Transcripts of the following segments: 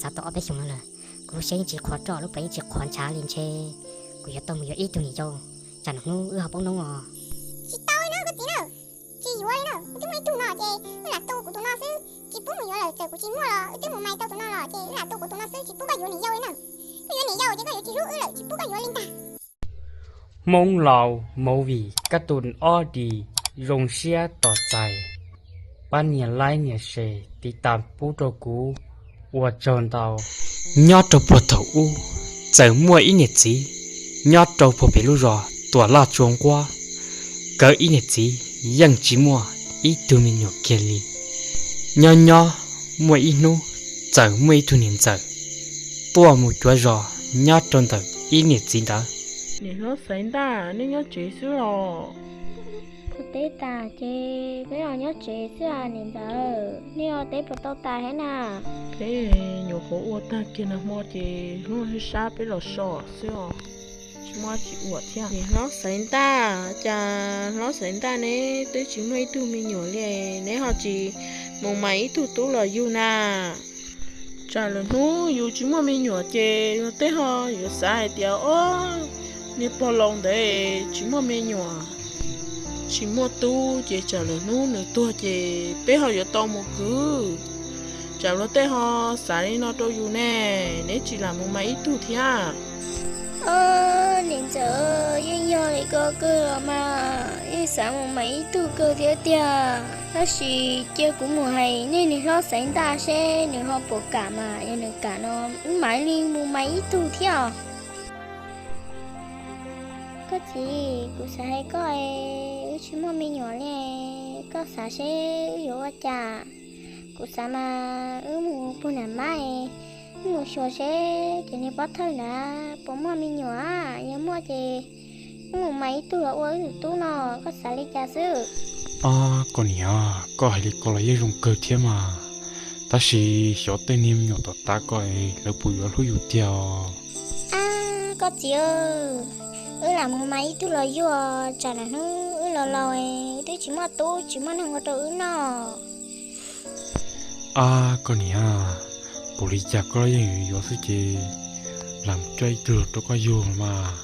tau tau ob peb xyoos no lawm, kuv lub siab yeej tsis qhuav roj, lub plawv yeej tsis qhuav ntshav li ntshe kuv yuav tau mus yuav ib tug niam yau, tsam lwm hnub wb ho poob noob os. Tsis tau li na koj txiv na, tsis yuav li na, wb twb muaj ib tug no ces wb lam tu kuv tus no xwb, tsis pub mus yuav lawm, txawm kuv tsis muaj los wb twb mus mais tau tus no los ces wb lam tu kuv tus no xwb, tsis pub koj yuav niam yau li na. Koj yuav niam yau ces koj yuav tsis hlub wb lawm, tsis pub koj yuav li ntag. Hmoob Laus movie kab tus ob di, zoo siab tos txais, pab nias like nias share tiv tas pub rau kuv, ua tsaug ntau. Nyob rau puag thaum ub, txawm muaj ib niam txiv nyob rau puag pem lub zos Tuam Laj Tsua Nquab, nkawd ib niam txiv yeej tsis muaj ib tug me nyuam kiag li. Nyob nyob muaj ib hnub, txawm muaj ib tug niam ntxawm tuaj mus cuav zos nyob rau ntawm ib niam txiv ntawd. Niam hlob Xaiv Ntaj, nej nyob tsev xwb los? Kuv teb tas ces peb los nyob tsev xwb as niam ntxawm, nej ua teb puas tau tas thiab na? Peb nyuam qhuav ua tag kiag nag hmo ces hnub sab sab peb los so xwb os, tsis muaj dab tsi ua thiab. Niam hlob Xaiv Ntaj, cas hlob Xaiv Ntaj neb twb tsis muaj ib tug me nyuam li, neb ho tsis mus mais ib tug tub los yug na? Tsam lwm hnub yus tsis muaj me nyuam ces luag tej ho yuav xav hais tias, o, niag pog laus ntawd tsis muaj me nyuam, tsis muaj tub ces tsam lwm hnub nws tuag ces peb ho yuav tau mus kwv. Tsam luag tej ho xav li no rau yus ne, neb tsis lam mus mais ib tug thiab? Niam ntxawm, yeej yog li ko kawg los mas, yeej xav mus mais ib tug kawg thiab tiag. Tab sis cia kuv mus hais nej niag hlob Xaiv Ntaj seb nws ho puas kam mas, yog nws kam no wb mam li mus mais ib tug thiab os. Koj txiv, kuv xav hais koj, wb tsis muaj me nyuam li, koj xav seb wb yuav ua cas? Kuv xav mas wb mus puag nram mab, wb mus xyuas seb cov niag pov thawj ntawd puas muaj me nyuam, yog muaj ces wb mus mais ib tug los ua wb tus tub no, koj xav li cas xwb? Ob koj niam, koj hais li ko los yeej zoo kawg thiab mas, tab sis xyov tej niag me nyuam tom tav ko lawv puas yuav hlub yus tiag os. Ab, koj txiv, wb lam mus mais ib tug los yug, tsam lwm hnub wb los laus, wb twb tsis muaj tub tsis muaj neeg ua rau wb noj. Ab koj niam, puas li cas koj los yeej yuav yuav xwb ces lam coj ib tug los rau koj yug los mas.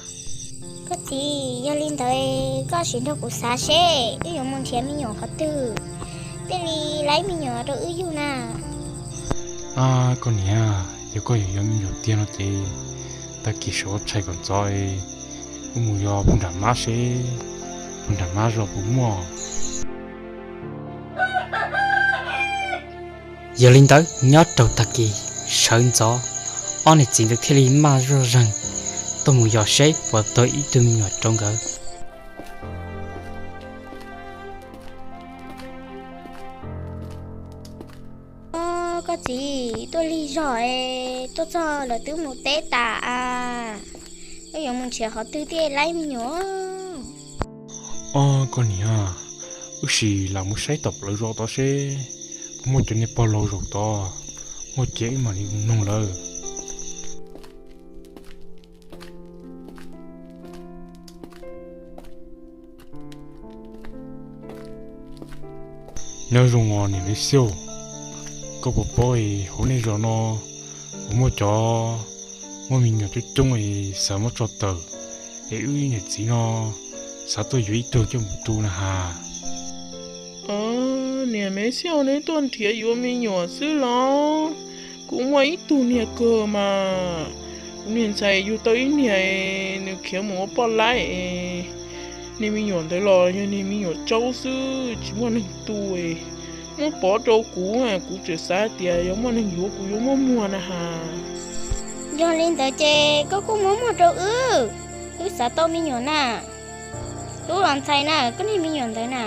Koj txiv, yog li ntawd koj sim nrog kuv xav seb wb yuav mus nrhiav me nyuam qhov twg thiaj li laib me nyuam rau wb yug na. Ab koj niam, yog koj yuav yuav me nyuam tiag no ces tag kis sawv ua tshais kom ntxov, wb mus yos puag nram mab seb puag nram mab zos puas muaj. Yog li ntawd nyob rau tag kis sawv ntxov, ob niam txiv ntawd thiaj li maj zog zeeg tuaj mus yos seb puas tau ib tug me nyuam rau nkawd. Koj txiv, tuaj lig zog es tuaj txog lawv twb mus teb tas, wb yuav mus nrhiav qhov twg thiaj laib me nyuam? Ob koj niam, wb sim lam mus saib tom plawv zos tod seb puas muaj cov niag pog laus zaum tod, muaj ces wb mam li mus noog lawv. Nyob zoo os niam Maiv Xiauj, koj puas paub hauv nej zos no puas muaj cov muaj me nyuam coob coob es xav muab tso tawm, es wb niam txiv no xav tuaj yuav ib tug coj mus tu na has? Niam Maiv Xiauj, neb tuaj nrhiav yuav me nyuam xwb los? Kuv muaj ib tug niag kawg mas, kuv niag ntxhais yug tau ib niag, nws khiav mus ua poj laib es niag me nyuam ntawd los yog niag me nyuam tsaub xwb tsis muaj neeg tu, muab pov rau kuv, kuv tseem xav tias yog muaj neeg yuav kuv yuav muab muag na has. Yog li ntawd ces koj kuj muab muag rau wb, wb xav tau me nyuam na. Tub los ntxhais na, koj niag me nyuam ntawd na?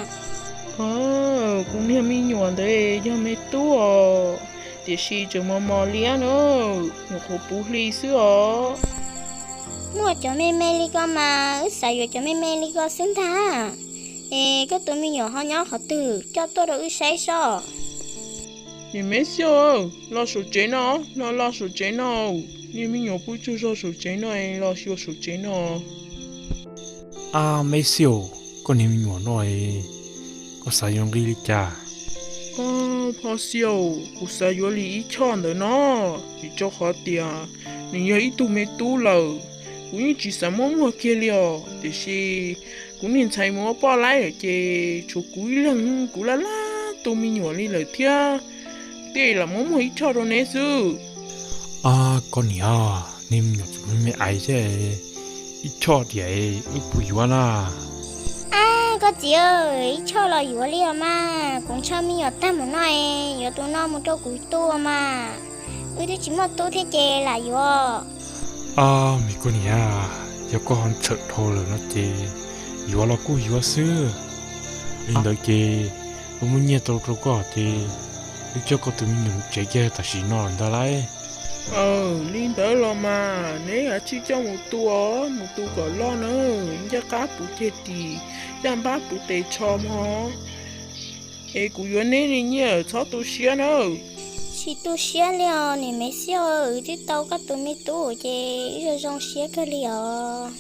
Kuv niag me nyuam ntawd yog me tub os, tiam sis tseem mos mos liab na, nyuam qhuav puv hli xwb os. Muaj cov me me li ko mas wb xav yuav cov me me li ko xwb ntag. Es koj tus me nyuam ho nyob qhov twg, coj tuaj rau wb saib sob. Niam Maiv Xiauj, los saum tsev no, los los saum tsev no, niag me nyuam pw tsaug zog saum tsev no, los xyuas saum tsev no. Ab Maiv Xiauj, koj niag me nyuam no, koj xav yuav nqi li cas? Ho xyaum, kuv xav yuav li Ib Choj ntawd no, vim rau qhov tias nws yog ib tug me tub lawm. Kuv yeej tsis xav muab muag kiag li os, tiam sis kuv niag ntxhais mus ua poj laib lawm ces tshuav kuv ib leeg, kuv laj laj tu me nyuam li lawm thiab. Tej lam muab muag Ib Choj rau neb xwb. Koj niam, niag me nyuam tseem me me aiv thiab, Ib Choj tias wb puas yuav na? Ab, koj txiv, Ib Choj los yuav li os mas, kuv ntshaw me nyuam tag mus no, yuav tus no mus rau kuv tu mas. Wb twb tsis muaj tub thiab ces lam yuav. Ab, me koj niam, yog koj ho ntshawm dhau lawm no ces yuav los kuj yuav xwb. Li ntawd ces wb muab nyiaj tau rau koj ces wb coj koj tus me nyuam mus tsev kiag tam sim no lawm ntag lauj. Li ntawd los mas neb kav tsij coj mus tu, mus tu kom loj na, ncaj qab puv ceg ris, ncaj npab puv tes tsho mog. Es kuv yuav neb li nyiaj, txhob tu siab nawb. Tsis tu siab li os niam Mev Xyooj, wb twb tau koj tus me tub ces wb zoo zoo siab kawg li os.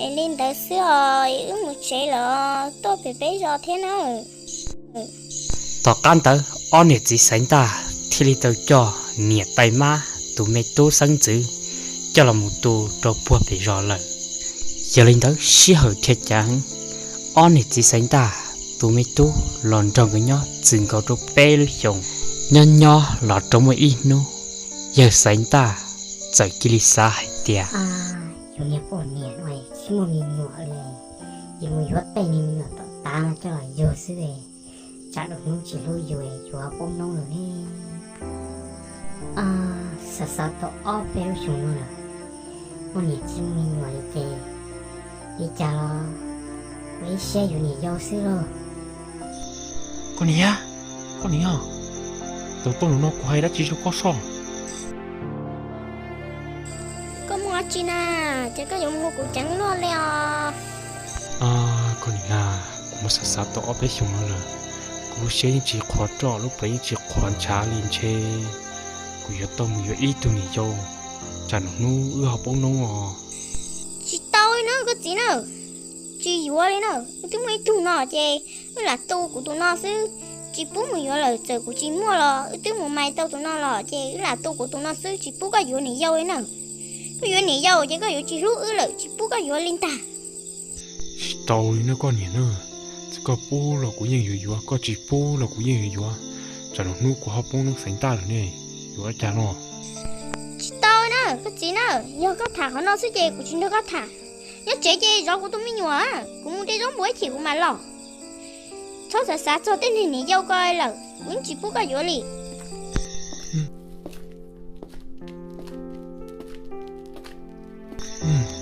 Es li ntawd xwb os, wb mus tsev lawm, tuaj pem peb zos thiab nawb. Tom qab ntawd ob niam txiv Xaiv Ntaj thiaj li tau coj niam tais mab tus me tub xeeb ntxwv coj los mus tu rau puag pem zos lawm. Yog li ntawd sij hawm dhia cav heev, ob niam txiv Xaiv Ntaj tus me tub los nrog nkawd nyob txwm nkaus rau peb lub xyoos. Nyob nyob los rau muaj ib hnub, yawg Xaiv Ntaj txawm cia li xav hais tias, yus niag poj niam no tsis muaj me nyuam li, yus mus yuav tej me nyuam tom tav no coj los yug xwb, tsam lwm hnub tsis hlub yus, yus ho poob noob lawm ne. Xav xav tau ob peb lub xyoos no lawm, muaj niam tsis muaj me nyuam li ces li cas los ua ib siab yuav niam yau xwb lauj. Koj niam, koj niam, tau tuaj lus no kuv hais dab tsi rau koj soj? Koj muaj dab tsi na, ces koj yuav mus hu kuv ceev luaj li os. Koj niam, kuv muab xav xav tau ob peb xyoos no lawm, kuv lub siab yeej tsis qhuav roj, lub plawv yeej tsis qhuav ntshav li, ntshe kuv yuav tau mus yuav ib tug niam yau, tsam lwm hnub wb ho poob noob os. Tsis tau li na koj txiv na, tsis yuav li na, wb twb muaj ib tug no ces wb lam tu kuv tus no xwb, tsis pub mus yuav lawm, txawm kuv tsis muaj los wb twb mus mais tau tus no los ces wb lam tu kuv tus no xwb, tsis pub koj yuav niam yau li na. Koj yuav niam yau ces koj yuav tsis hlub wb lawm, tsis pub koj yuav li ntag. Tsis tau li na koj niam na, txawm koj pub los kuv yeej yuav yuav, koj tsis pub los kuv yeej yuav yuav, tsam lwm hnub kuv ho poob noob Xaiv Ntaj lawm ne, yuav ua cas no? Tsis tau na koj txiv na, yog koj tham qhov no xwb ces kuv tsis nrog koj tham. Nyob tsev ces zov kuv tus me nyuam, kuv mus de zaub npua ib chim kuv mam los. Txhob xav xav txog tej niag niam yau ko lawm, kuv yeej tsis pub koj yuav li.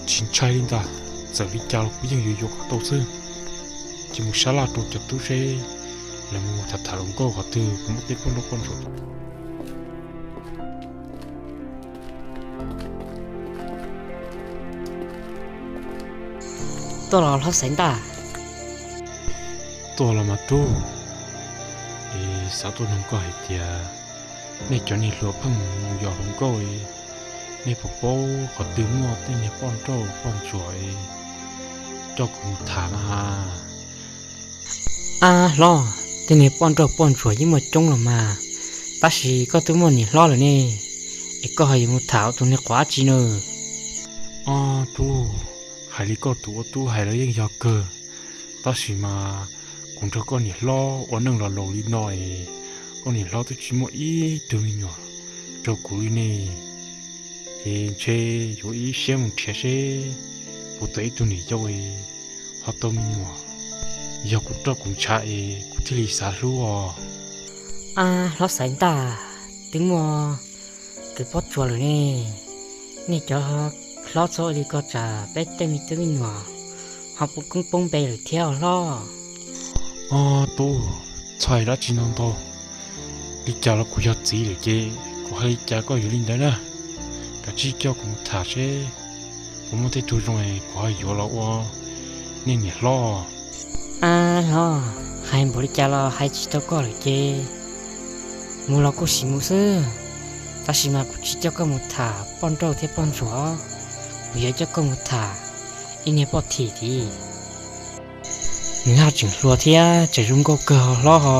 Tsis ntshai li ntag, txawm li cas los kuv yeej yuav yuav kom tau xwb. Ces mus sab laj rau cov tub seb lawv mus tham tham luag nkauj qhov twg, kuv muab tej poj nrauj poj ntsuam. Tuaj los hlob Xaiv Ntaj? Tuaj los mas tub. Es xav tuaj nug koj hais tias nej cov niag hluas pheej mus yos hluas nkauj, nej puas paub qhov twg muaj tej niag poj nrauj poj ntsuam coj kuv mus tham na? Ab hlob, tej niag poj nrauj poj ntsuam yeej muaj coob los mas, tab sis koj twb muaj niam hlob lawm ne, es koj ho yuav mus tham tus niag quav dab tsi na? Ob tub, hais li koj tus ua tub hais los yeej yog kawg, tab sis mas kuv nrog koj niam hlob ua neej los laus li no es koj niam hlob twb tsis muaj ib tug me nyuam rau kuv li ne. Ces ntshe yuav ib siab mus nrhiav seb puas tau ib tug niam yau ho tau me nyuam, yog kuv roj kuv ntshav es kuv thiaj li xav hlub os. Ab hlob Xaiv Ntaj, twb muaj kws pob tsuas lawm ne, nej cov hlob txhob ua li ko tsam peb tej me tub me nyuam ho poob koob poob npe lawm thiab os hlob. Ob tub, txhob hais dab tsi no ntau, li cas los kuv yog txiv lawm ces kuv hais li cas koj yuav li ntawd na. Kav tsij coj kuv mus tham seb puas muaj tej tug zoo es kuv ho yuav los ua nej niam hlob. Ab hlob, hais npaum li cas los hais tsis tau koj lawm ces mus los kuj sim mus xwb, tab sis mas kuv tsis coj koj mus tham poj nrauj thiab poj ntsuam, kuv yuav coj koj mus tham ib niag poj thim tid. Nws haj tseem hluas thiab tseem zoo nkauj kawg ho hlob ho.